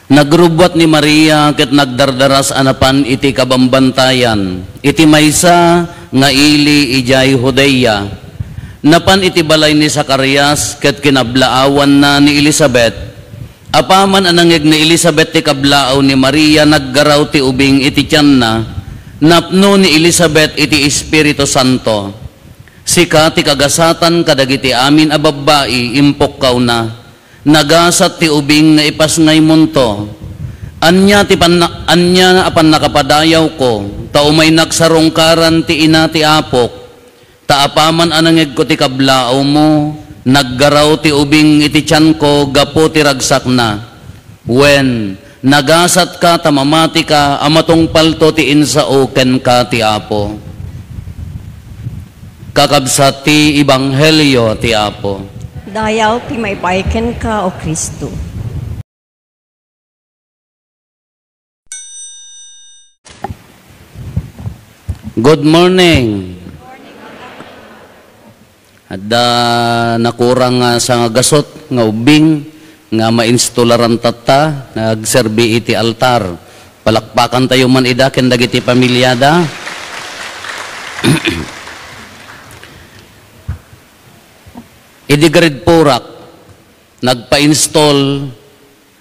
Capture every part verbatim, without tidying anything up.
Nagrubbuat ni Maria ket nagdardaras a napan iti kabambantayan, iti maysa nga ili idiay Judea. Napan iti balay ni Zacarias ket kinablaawanna ni Elisabet. Apaman a nangngeg ni Elisabet ti kablaaw ni Maria, naggaraw ti ubing iti tianna. Napno ni Elisabet iti Espiritu Santo. Sika ti kagasatan kadagiti amin a babbai, impukkawna. Nagasat ti ubing nga ipasngaymonto. Ania ti panna-, ania a pannakapadayawko, ta umaynak sarungkaran ti ina ti Apok, ta apaman a nangngegko ti kablaawmo, naggaraw ti ubing iti tianko gapu ti ragsakna. Wen, nagasatka ta mamatika a matungpalto ti insao kenka ti Apo. Kakabsat ti Ebanghelio ti Apo. Dayaw ti maipaay kenka, O Cristo. Good morning. Adda nakurang nga sangagasut nga ubing nga mainstolaran tatta nga agserbi iti altar. Palakpakantayo man ida ken dagiti pamiliada. Idi grade four-ak, nagpa-install,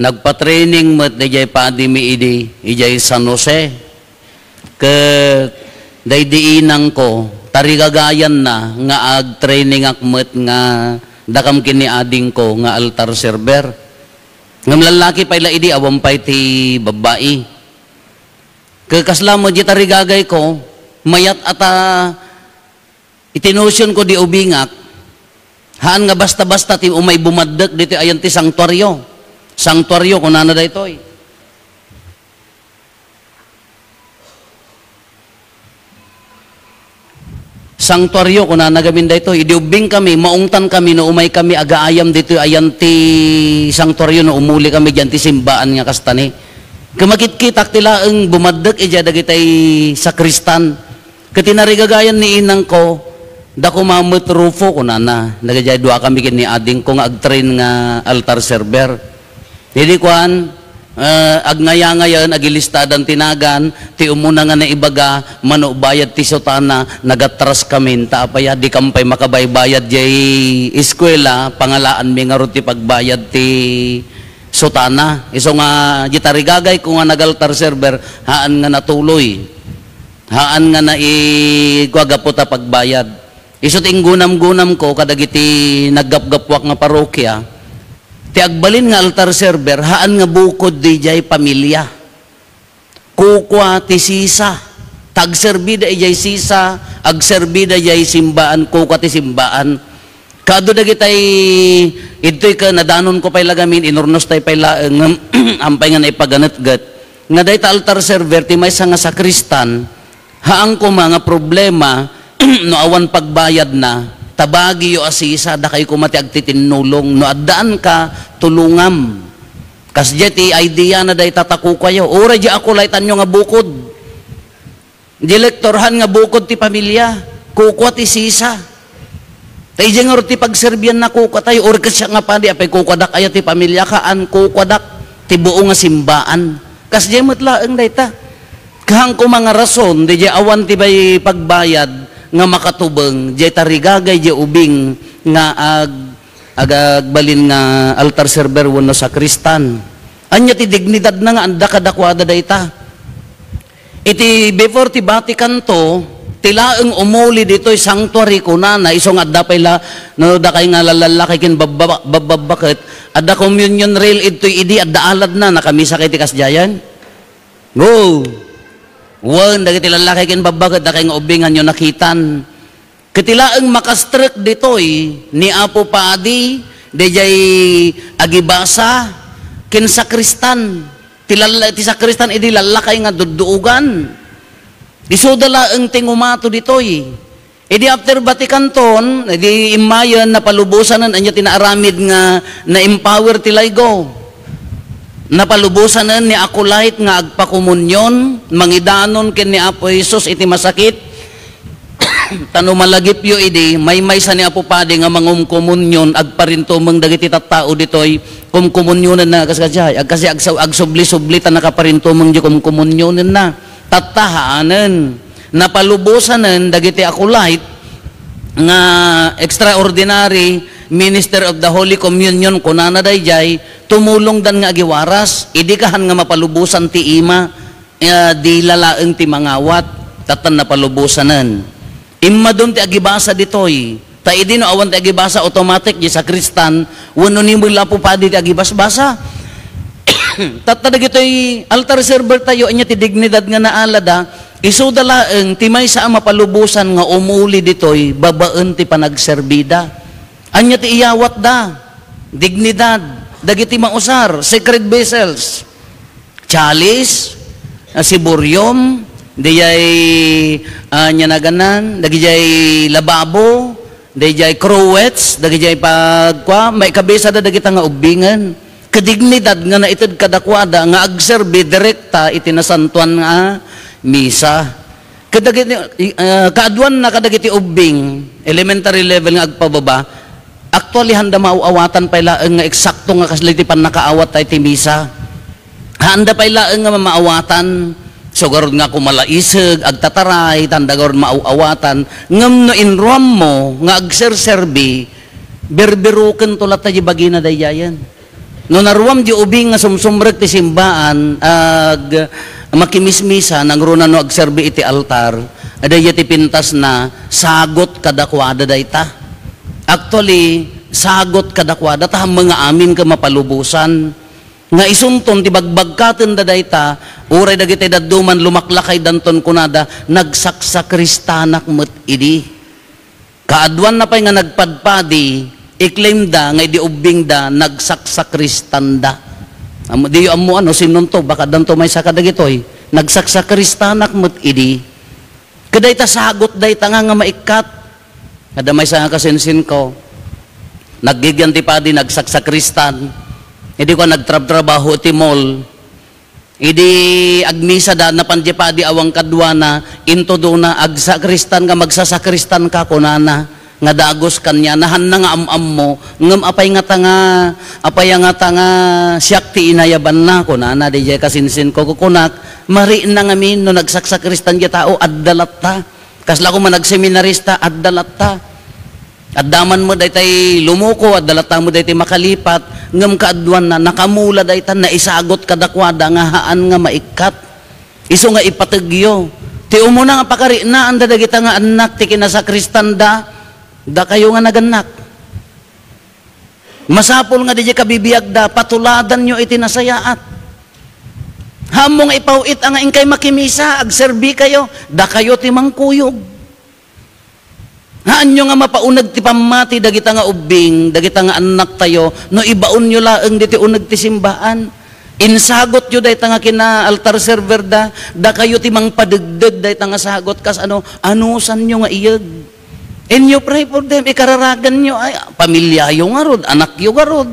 nagpa-training met daydiay padi mi idi, idiay San Jose. Ket daydi inangko, tarigagayanna nga agtrainingak met nga dakam ken ni adingko nga altar server. Ngem lallaki pay la idi, awan pay ti babbai. Ket kasla met di tarigagayko, mayat a ta Iti notionko di ubingak, haan nga basta-basta ti umay bumaddek ditoy ayan ti sanktuario. Sanktuario, kunana daytoy. Sanktuario, kunana gamin daytoy. Idi ubbing kami, maungtan kami no umay kami agaayam ditoy ayan ti sanktuario, no umuli kami diyan ti simbaan nga kastani. Kumakitkitak ti laeng bumaddek idiay dagitay sakristan. Ket tinarigagayan ni inangko, "Dako koma met, Rufo," kunana. Dagiti dua kami ken ni adingko nga agtrain nga altar server. Idi kuan, eh, agngayangayaen, agilistadan ti nagan, ti umuna nga naibaga, mano bayad ti sutana, nagatras kamin, ta apay a, dikam pay makabaybayad jay eskuela, pangalaanmi ngarud ti pagbayad ti sutana. Isu nga, di tarigagayko nga nagaltar server, haan nga natuloy. Haan nga nai-, kua gapu ta pagbayad. Isu ti inggunam-gunamko kadagiti naggapgapuak nga parokya, ti agbalin nga altar server, haan nga bukod dijay pamilya. Kukua ti sisa. Ta agserbida ijay sisa, agserbida ijay simbaan, kukua ti simbaan. Kaadu dagitay, idtoy ket nadanonko pay la gamin, inurnos tay pay laeng, ngem ampay nga naipaganetget. Nga dayta altar server, ti maysa nga sakristan, haan koma nga problema, no awan pagbayadna, ta bagiyo a sisa, dakay koma ti agtitinulong, no addaanka, tulongam. Kasdiay ti idea na dayta ta kukuayo. Uray di ako laytanyo nga bukod. Di lektorhan nga bukod ti pamilya, kukua ti sisa. Ta idiay ngarud ti pagserbianna, kukua tayo, or ket siak nga padi, apay kukuadak aya ti pamilya, haan kukuadak ti buo nga simbaan. Kasdiay met laeng dayta. Kahaan koma nga rason, didiay awan ti bay pagbayad nga makatubeng, diay tarigagay, diay ubing nga ag-, ag-, agbalin nga altar server wenno sakristan. Ania ti dignidadna nga adda kadakuada dayta? Iti before ti Vatican two, ti laeng umuli ditoy sanctuary, kunana, isu nga adda pay la, no, dakay nga lallallaki ken babba-, babbabba ket, adda communion rail idtoy idi, adda aladna, nakamisa kay ti kasdiayen? Go! Wen, dagiti lallaki ken babba ket dakay nga ubbinganyo nakitan. Ket ti laeng makastrek ditoy ni Apo Padi, daydiay agibasa ken sakristan. Ti lalla-, ti sakristan idi lallakay nga dudduogan. Isuda laeng ti ngumato ditoy. Idi after Vatican two, idi immayen napalubosanen, ania ti naaramid nga na-empower ti laygo. Napalubosanen ni Acolyte nga agpakomunion, mangidanon ken ni Apo Jesus iti masakit. Ta no malagipyo idi, maymaysa ni Apo Padi nga mangumkomunyon, agparintumeng dagiti tattao ditoy, kumkomunyonenna, kas-, kasiay, agkasi, agsa-, agsubli-subli ta nakaparintumeng di kumkomunyonenna. Tatta haanen, napalubosanen dagiti acolyte nga extraordinary minister of the Holy Communion, kunana daydiay, tumulongdan nga agiwaras, idi kahan nga mapalubosan ti ima, eh, dila laeng ti mangawat, tattan napalubosanen. Immadun ti agibasa ditoy. Ta idi no awan ti agibasa, automatic, di sakristan, wenno ni Apo Padi ti agibasbasa. Tatta dagitoy altar server tayo, anya ti dignidad nga naalada, isuda laeng ti maysa a mapalubosan nga umuli ditoy, babaen ti panagserbida. Anya ti iyawatda? Dignidad. Dagiti mausar, sacred vessels. Chalice, ah, siborium, dayjay, ah, ania naganan, dagijay lababo, dayjay cruets, dagijay pagkua, maikabisada dagita nga ubbingen. Kadignidad nga naited kadakuada nga agserbi direkta iti nasantuan nga misa. Kadagiti, ah, kaaduanna kadagiti ubbing, elementary level nga agpababa, actually, haanda maaw-awatan pay laeng nga eksakto nga kasla iti pannakaawat tayo iti misa. Haanda pay laeng nga maawatan. So, garud nga kumalaiseg, agtataray, tanda garud maaw-awatan. Ngem no inruammo nga agserserbi, berberukento latta di bagina daydiayen. No naruam di ubing nga sumsumrek ti simbaan, ag-, makimismisa, nangruna no agserbi iti altar, adda ti pintasna, sagot kadakuada dayta. Actually, sagot kadakuada, ta hammeng nga amin ket mapalubosan. Nga isunton ti bagbagkatenda dayta, uray dagiti dadduma lumaklakaydanton kunada, "Nagsaksakristanak met idi." Kaaduanna pay nga nagpadpadi, i-claimda nga idi ubbingda, nagsaksakristanda. Am-, diyo ammo, ano, sinonto, baka addanto maysa kadagitoy. Nagsaksakristanak met idi. Kadayta sagot dayta nga, nga maikkat. Adda maysa nga kasinsinko. Naggigyan ti padi, nagsaksakristan. Idi ko nagtrabtrabaho iti mall. Idi agmisada, napan di padi awan kaduana, intudona, "Agsakristan nga magsasakristan ka," kunana, nga dagus kaniana, "Hanna nga am-ammo, ngem apay ngata nga, apay ngata nga siak ti inayabanna?" kunana, didiay kasinsinko, kukunak, "Marina ngamin no nagsaksakristan di tao, adda latta." Kasla koma nagseminarista, adda latta. Adda man met daytay lumuko, adda latta met daytay makalipat, ngem kaaduanna, nakamula dayta, naisagot kadakuada nga haan nga maikkat. Isu nga ipategyo. Ti umuna nga pakarinaanda dagita nga annak ti kinasakristanda, dakayo nga nagannak. Masapul nga didiay kabibiagda, patuladanyo iti nasayaat. Haanmo nga ipaw-it a nga inkay makimisa, agserbi kayo, dakayo ti mangkuyog. Haanyo nga mapauneg ti pammati dagita nga ubbing, dagita nga annaktayo, no ibaonyo laeng diti uneg ti simbaan. Insagotyo dayta nga kina-altar server da, dakayo ti mangpadegdeg dayta nga sagot, kas ano, anusanyo nga iyeg. And you pray for them, ikararaganyo, ay, pamilyayo ngarud, anakyo ngarud.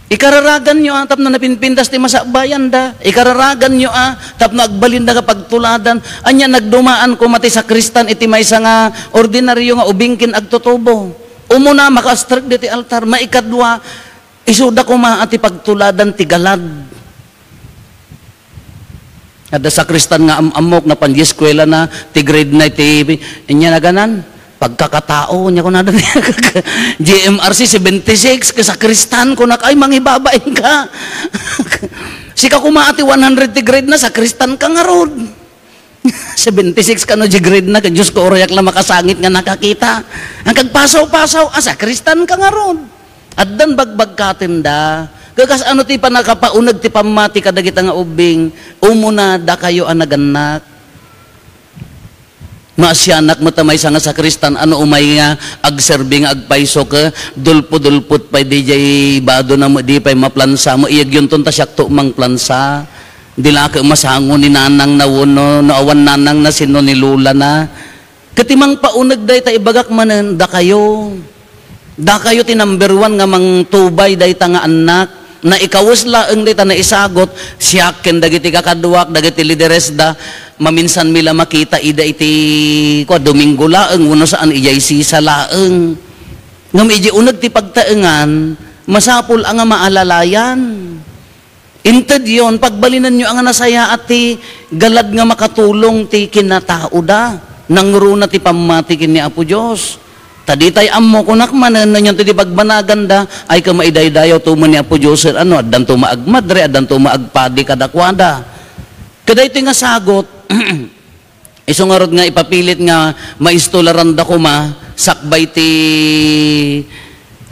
Ikararaganyo a tapno napinpintas ti masakbayan da. Ikararaganyo a tapno agbalin da nga pagtuladan. Ania nagdumaan koma ti sakristan iti maysa nga ordinaryo nga ubing ken agtutubo. Umuna, makastrek diti altar. Maikadua, isuda koma a ti pagtuladan ti galad. Adda sakristan nga am-ammok, napan di eskwela na, ti grade na iti, inya naganan, pagkakatao, nya kunada, G M R C seventy-six, ka sakristan, kunak, ay, mangibabain ka. Sika koma ati one hundred ti grade na, sakristan ka ngarud. Seventy-six kano di grade na, ka Diyos ko, urayak la makasangit nga nakakita. Ang kagpasaw-pasaw, ah, sakristan ka ngarud. Addan bagbagkaten da. Kakas ano ti panakapauneg ti pammati kadagita nga ubbing, umuna dakayo a nagannak. Maasianak met a maysa nga sakristan, ano umay nga agserbi nga agpayso ket dulpo-dulpot pay di jay bado na met di pay maplansa. Mo iyagyonton ta siakto mangplansa. Di la ket masango ni nanang na wenno no awan nanang na sino ni lola na. Ket ti mangpauneg dayta ibagak manen, dakayo. Dakayo ti number one nga mangtubay dayta nga annak. Naikawes laeng dayta naisagot, siak ken dagiti kakaduak, dagiti lideresda, maminsanmi la makita ida iti, kua, Domingo laeng, wenno saan, idiay sisa laeng. Ngem idiay uneg ti pagtaengan, masapul a nga maalalayan. Intedyon, pagbalinanyo a nga nasayaat ti galad nga makatulong ti kinataoda. Nangruna ti pammati ken ni Apo Dios. Ta ditay ammo, kunak manen, no, ti bagbanaganda, ay, kama idaydayaw tumen ni Apo Dios, ano, addanto maagmadre, addanto maagpadi kadakuada. Kadaytoy nga sagot, isu ngarud nga ipapilit nga maistolaranda koma, sakbay ti,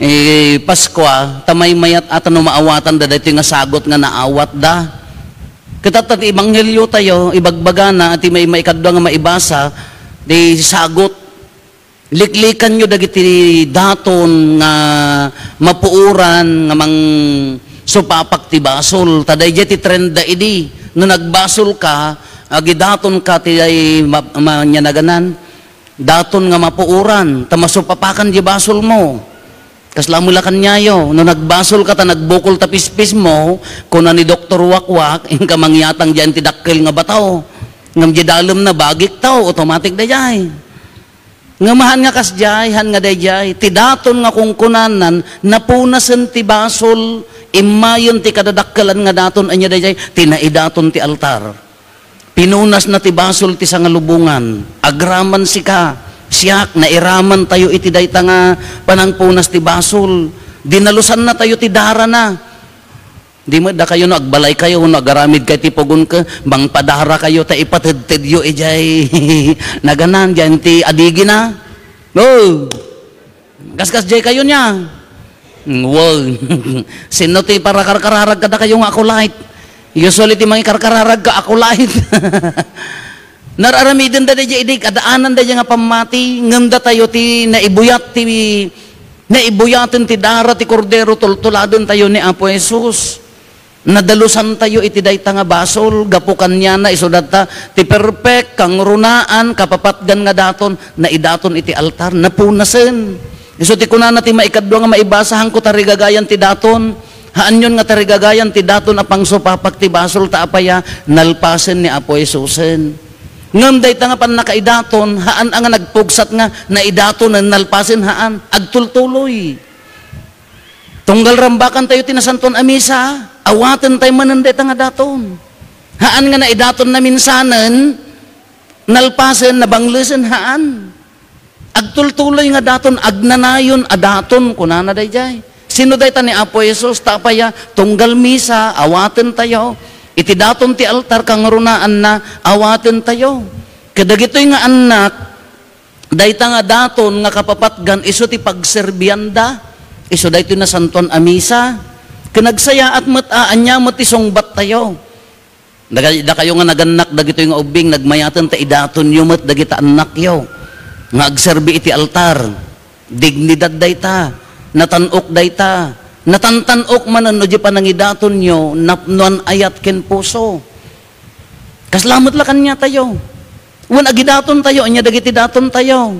eh, Paskua, ta maymayat a ta no maawatanda daytoy nga sagot nga naawatda. Ket ta ti ebanghelio tayo, ibagbagana, ti may, maikadua nga maibasa, ti sagot. Liklikanyo dagiti daton nga mapuoran nga mangsupapak ti basol. Ta daydiay ti trend da idi. No nagbasolka, agidatonka ti ay ma-, ma-, ania naganan, daton nga mapuoran, ta masupapakan di basolmo. Kasla met la kaniayo, no nagbasolka ta nagbukol ta pispismo, kuna ni Doktor Wakwak, inka mangyatang diay ti dakkel nga bato. Ngem di dalemna, bagik tao, automatic daydiay. Ngem haan nga kasdiay, haan nga daydiay, ti daton nga kunkunanan, napunasen ti basol, immayen ti kadadakkelan nga daton, ania daydiay, ti naidaton ti altar. Pinunasna ti basol ti sangalubongan, agraman sika, siak, nairaman tayo iti dayta nga panangpunas ti basol. Dinalosannatayo ti darana. Di met dakayo no agbalay kayo, no agaramid kayo ti pugonko, mangpadara kayo, ta ipatedtedyo idiay naganan, diay ti adigina. No! Kaskas diay kayo niya. Mm, wow. Sino ti parakarkararag kadakayo nga Acolyte? Usually ti mangikarkararag ka Acolyte. Nararamidenda daydiay idi, addaananda daydiay nga pammati, ngem datayo ti naibuyat ti, naibuyaten ti dara ti Kordero, tultuladentayo ni Apo Jesus. Nadalusantayo iti dayta nga basol, gapu kaniana, isu data ti perpek, kangrunaan, kapapatgan nga daton, naidaton iti altar, napunasen. Isu ti kunana ti maikadua nga maibasa, haanko tarigagayan ti daton. Haanyon nga tarigagayan ti daton a pangsupapak ti basol ta apaya, nalpasen ni Apo Jesusen. Ngem dayta nga pannakaidaton, haan a nga nagpugsat nga naidatonen, nalpasen, haan, agtultuloy. Tunggal rambakan tayo ti nasantuan a misa, awaten tayo manen dayta nga daton. Haan nga naidaton naminsanen, nalpasen, nabanglesen, haan. Agtultuloy nga daton, agnanayon a daton, kunana daydiay. Sino dayta ni Apo Jesus? Ta apaya, tunggal misa, awaten tayo. Iti daton ti altar, kangrunaanna, awaten tayo. Kadagitoy nga annak, dayta nga daton nga kapapatgan, isu ti pagserbianda. Isu daytoy nasantuan a misa. Ken nagsayaat met a, ania met ti sungbat tayo. Daga-, dakayo nga nagannak dagitoy nga ubbing, nagmayaten ta idatonyo met dagita annakyo nga agserbi iti altar. Dignidad dayta, natan-ok dayta, natantan-ok manen no di panangidatonyo, napnoan ayat ken puso. Kasla met la kaniatayo. Wen agidatontayo, ania dagiti datontayo?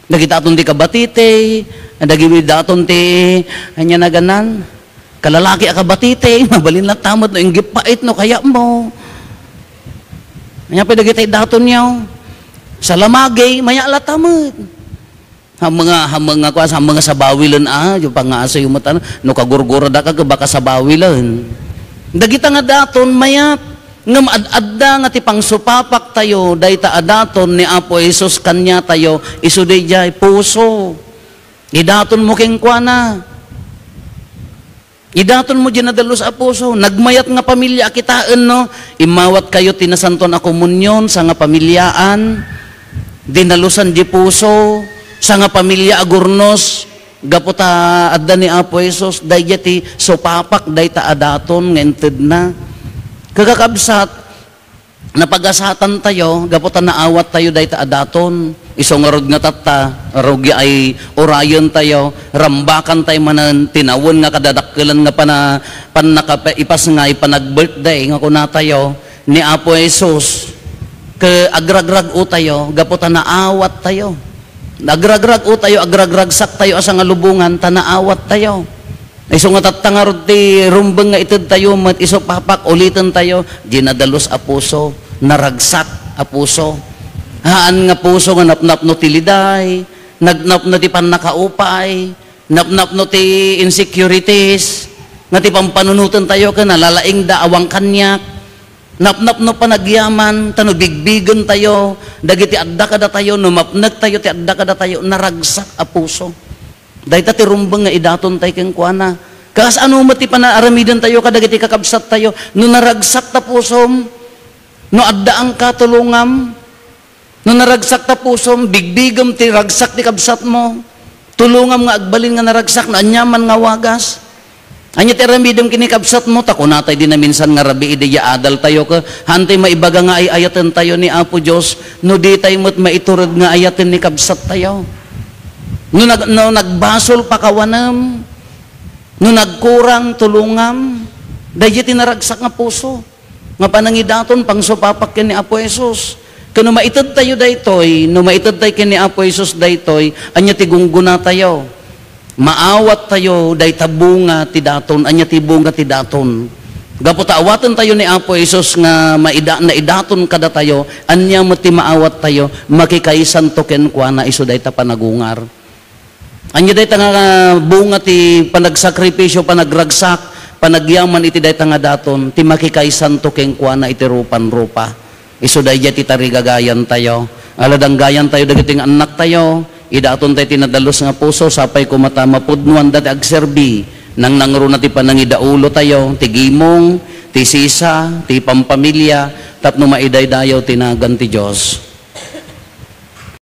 Dagiti daton ti kabatiti, dagiti daton ti, ania naganan? Kalalaki a kabatiti, mabalin latta met no inggit pait no kayatmo. Ania pay dagiti datonyo? Salamagi, maya latta met. Ha mga, ha mga kuan, ha mga sabawilen a, yung pangaso yung mata, no kagurgurada ka, baka sabawilen. Dagita nga daton, mayat. Ngem ad-adda nga ti pangsupapak tayo, dayta a daton ni Apo Jesus kaniatayo, isu daydiay puso. Idatonmo kenkuana. Idatonmo diay nadalus a puso. Nagmayat nga pamilia a kitaen, no? Immawat kayo ti nasantuan a komunion, sangapamiliaan. Dinalusan di puso, sangapamilia a gurnos. Gapu ta adda ni Apo Jesus, daydiay ti supapak dayta a daton nga intedna. Kakakabsat, napagasatan tayo, gapu ta naawat tayo dayta a daton. Isu ngarud nga tatta, rugi ay urayen tayo, rambakan tayo manen, tinawen nga kadadakkelan nga pana-, pannakapa-, ipasngay, panag-birthday nga kuna tayo, ni Apo Jesus, ke agragrag-o tayo, gapu ta naawat tayo. Agragrag-o tayo, agragragsak tayo, asa nga lubongan, ta naawat tayo. Isu nga tatta ngarud ti rumbeng nga itedtayo met isu, papak, ulitentayo, dinadalus a puso, naragsak a puso. Haan nga puso nga napnapno ti liday, napnapno ti pannakaupay, napnapno ti insecurities, nga ti pampanunotentayo ken nalalaingda, awan kaniak. Napnapno panagyaman, ta no bigbigentayo dagiti adda kadatayo, no mapnektayo ti adda kadatayo, naragsak a puso. Dayta ti rumbeng nga idaton tay kenkuana. Kas ano met ti panaaramidentayo kadagiti kakabsattayo, no naragsak ta pusom, no addaanka, tulongam. No naragsak ta pusom, bigbigem ti ragsak ti kabsatmo. Tulongam nga agbalin nga naragsak no aniaman nga wagas. Ania ti aramidem ken ni kabsatmo? Ta kunatay di naminsan nga rabii, idi adaltayo ket hantay maibaga nga ay-ayatentayo ni Apo Dios no ditay met maiturod nga ayaten ni kabsattayo. No nag-, no nagbasol, pakawanem. No nagkurang, tulongam. Daydi ti naragsak nga puso nga panangidaton, pangsupapak ken ni Apo Jesus. Ken no maitedtayo daytoy, no maitedtay ken ni Apo Jesus daytoy, ania ti gunggunatayo? Maawattayo dayta bunga ti daton. Ania ti bunga ti daton? Gapu ta awatentayo ni Apo Jesus nga maida-, naidaton kadatayo, ania met ti maawattayo? Makikaisanto kenkuana isu dayta panagungar. Ania dayta nga bunga ti panagsakripisio, panagragsak, panagyaman iti dayta nga daton, ti makikaisanto kenkuana iti rupan-rupa. Isu daydiay ti tarigagayantayo. Aladanggayantayo dagiti nga annaktayo, idaton tayo ti nadalus nga puso, sapay koma ta mapudnoanda ti agserbi, nangnangruna ti panangidaulotayo, ti gimong, ti sisa, ti pampamilia, tapno maidaydayaw ti nagan ti Dios.